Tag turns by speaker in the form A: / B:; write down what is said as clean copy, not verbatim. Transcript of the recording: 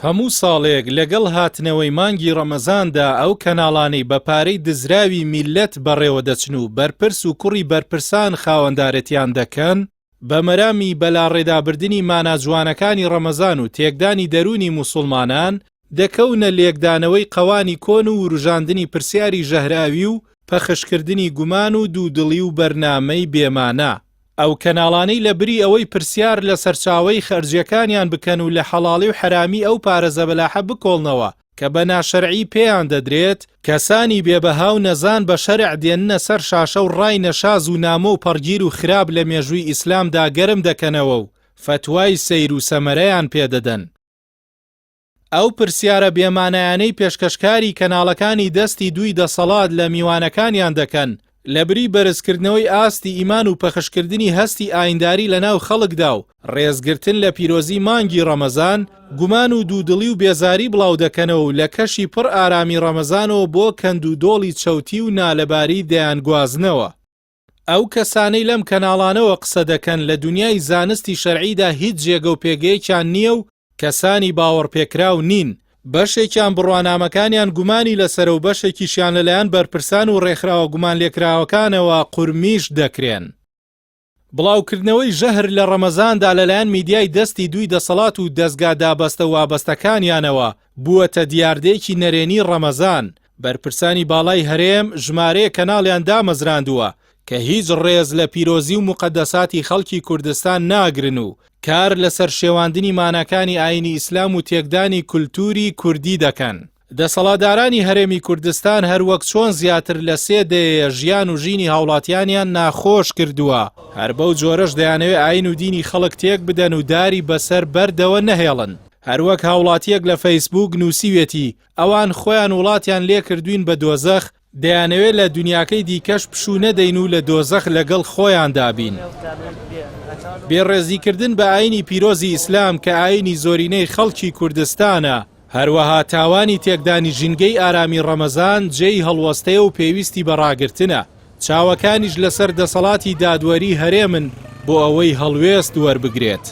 A: هەموو ساڵێک لەگەڵ هاتنەوەی مانگی ڕەمەزاندا ئەو کەناڵانەی بە پارەی دزراوی میللەت بەڕێوە دەچن و بەرپرس و کوڕی بەرپرسان خاوەندارێتیان دەکەن، بە مەرامی بەلاڕێدابردنی مانا جوانەکانی ڕەمەزان و تێکدانی دەروونی موسوڵمانان، دەکەونە لێکدانەوەی قەوانی کۆن و وروژاندنی پرسیاری ژەهراوی و پەخشکردنی گومان و دوودڵی و بەرنامەی بێمانا. ئەو کەناڵانەی لە بری ئەوەی پرسیار لە سەرچاوەی خەرجیەکانیان بکەن و لە حەڵاڵی و حەرامی ئەو پارە زەبەلاحە بکۆڵنەوە کە بە ناشەرعی پێیان دەدرێت، کەسانی بێ بەها و نەزان بە شەرع دێننە سەر شاشە و ڕای نەشاز و نامۆ و پەڕگیر و خراپ لە مێژووی ئیسلامدا گەرم دەکەنەوە و فەتوای سەیر و سەمەرەیان پێ دەدەن. ئەو پرسیارە بێمانایانەی پێشکەشکاری کەناڵەکانی دەستی دووی دەسەڵات لە میوانەکانیان دەکەن، لەبری بەرزکردنەوەی ئاستی ئیمان و پەخشکردنی هەستی ئاینداری لەناو خەڵکدا و ڕێزگرتن لە پیرۆزی مانگی ڕەمەزان، گومان و دوودڵی و بێزاری بڵاودەکەنەوە و لە کەشی پڕ ئارامی ڕەمەزانەوە بۆ کەند و دۆڵی چەوتی و نالەباری دەیانگوازنەوە. ئەو کەسانەی لەم کەناڵانەوە قسە دەکەن لە دونیای زانستی شەرعیدا هیچ جێگە و پێگەیەکیان نییە و کەسانی باوەڕپێکراو نین، بەشێکیان بڕوانامەکانیان گومانی لەسەرە و بەشێکیشیان لەلایەن بەرپرسان و ڕێکخراوە گومانلێکراوەکانەوە قورمیش دەکرێن. بڵاوکردنەوەی ژەهر لە ڕەمەزاندا لەلایەن میدیای دەستی دووی دەسەڵات و دەزگا دابەستە وابەستەکانیانەوە بووەتە دیاردەیەکی نەرێنی ڕەمەزان، بەرپرسانی باڵای هەرێم ژمارەیەک کەناڵیان دامەزراندووە کە هیچ ڕێز لە پیرۆزی و موقەدەساتی خەڵکی کوردستان ناگرن و کار لەسەر شێواندنی ماناکانی ئایینی ئیسلام و تێکدانی کولتووری کوردی دەکەن. دەسەڵاتدارانی هەرێمی کوردستان هەروەک چۆن زیاتر لە سێ دەیەیە ژیان و ژینی هاوڵاتیانیان ناخۆش کردووە، هەر بەو جۆرەش دەیانەوێ ئایین و دینی خەڵک تێک بدەن و داری بەسەر بەردەوە نەهێڵن. هەروەک هاوڵاتییەک لە فەیسبووک نووسیوێتی، ئەوان خۆیان وڵاتیان لێکردووین بە دۆزەخ، دەیانەوێت لە دونیاکەی دیکەش پشوو نەدەین و لە دۆزەخ لەگەڵ خۆیاندا بین. بێڕێزیکردن بە ئایینی پیرۆزی ئیسلام کە ئایینی زۆرینەی خەڵکی کوردستانە، هەروەها تاوانی تێکدانی ژینگەی ئارامی ڕەمەزان جێی هەڵوەستەیە و پێویستی بە ڕاگرتنە، چاوەکانیش لەسەر دەسەڵاتی دادوەری هەرێمن بۆ ئەوەی هەڵوێست وەربگرێت.